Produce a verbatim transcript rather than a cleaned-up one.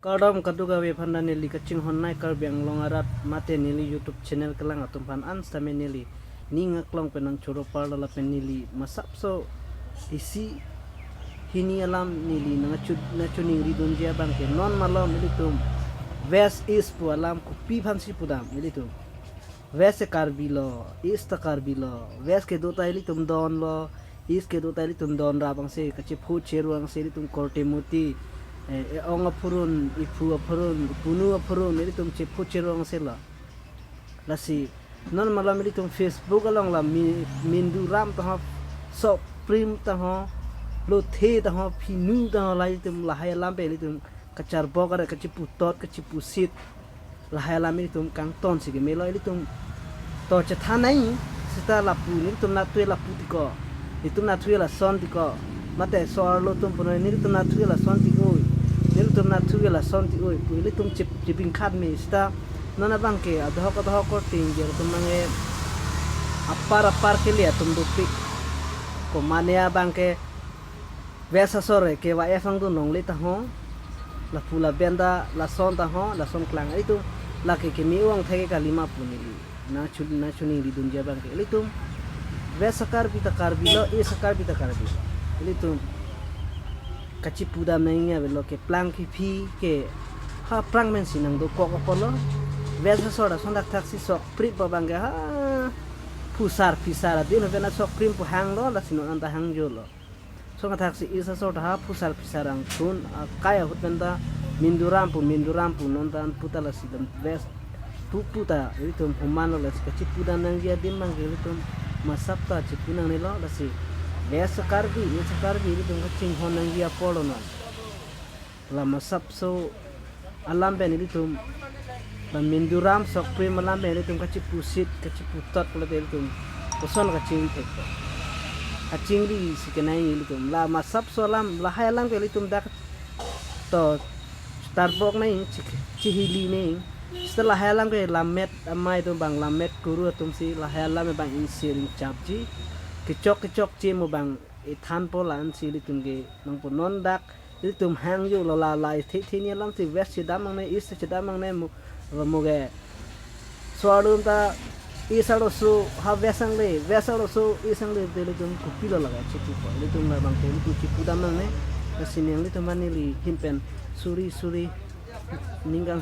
Kardom kadokave aphan ta neli kachinghon nei Karbi Anglong arat mate neli YouTube channel kelang atum aphan an sitame neli ning aklong pen nangchoro parlo lapen neli masapso isi hini alam neli nangchu nangchiningri dunji abang ke non malom ilitum West East pu alam kopi aphansi pudam ilitum. West ke Karbi lo, East ta Karbi lo, West kedo ta ilitum don lo, East kedo ta ilitum don rap angse, kachephu cheru angse ilitum korte muti, eh, e-ong aphurun, iphu aphurun, ipunu aphurun, ilitum chephu cheru angse lo. Lasi, non malom ilitum Facebook along la mi, mindu ram taho, sok prim taho, lothe taho, phinu taho, la ilitum lahai alam pen ilitum kacharbok are kachiputot, kachipusit. Lahai alam ilitum kangton si kemelo ilitum to chethan nei sita lapu nelitum nathu lapu tiko. Nelitum nathu lason tiko. Mate so-arlo atum puno nelitum nathu lason tiko. Nelitum nathu lason tiko. Pu ilitum chip chiping khat me sita. Non abang ke adhoc adhoc korte ingjir atum abang ke apar apar kele atum dopik. Komane abang ke West asor ke Y F angdun longle taho, lapu laben ta lason taho, lason klang. Ilitum lake keme-ong thek kalima pu neli nangchu nangchiningri dunji abang ke. Ilitum West a-Karbi ta Karbi lo, East a-Karbi ta Karbi lo. Ilitum kachipudam nangji avelo, keplang kephi ke ha aphrang pensi nangdokok apotlo. West asor ta lason thakthaksi sok prim pu abang ke ha phusar phisar adin pen sok prim pu hanglo, lasi non anta hangjolo. Lason thakthaksi East asor ta ha phusar phisar angthun akai ahut pen ta mindu ram pu mindu ram pu non ta an puta lasi dam West pu puta ilitum humanlo, lasi kachipudam nangji adim abang ke ilitum masap ta chipu nangnelo, lasi West a-Karbi, East a-Karbi ilitum kachinghon nangji apor lo non. La masapso alam pen ilitum, la mindu ram sok prim alam pen ilitum kachipusit, kachiputot pulote ilitum koson kachingri thek. Kachingri si kenai ilitum. La masapso alam, lahai alam ke ilitum dak to tarbok nei, chik- chihili nei. Sita lahai alam ke lammet amei atum abang, lammet kuru atum si lahai alam abang ingsir ingchapji. Kechok kechokche mo abang ithan po, la-an si ilitum ke nangpo non dak ilitum hangjolo, la la ithe the ni alam si West chedam nangne, East chedam nangne mo, mo ke. So-arlo atum ta East arloso ha West angle, West arloso East angle te ilitum kopilo lake chipupo. Ilitum labang ke ilitum chipudam nangne. Lasi nelitum aphan neli ahin pen suri suri ning kang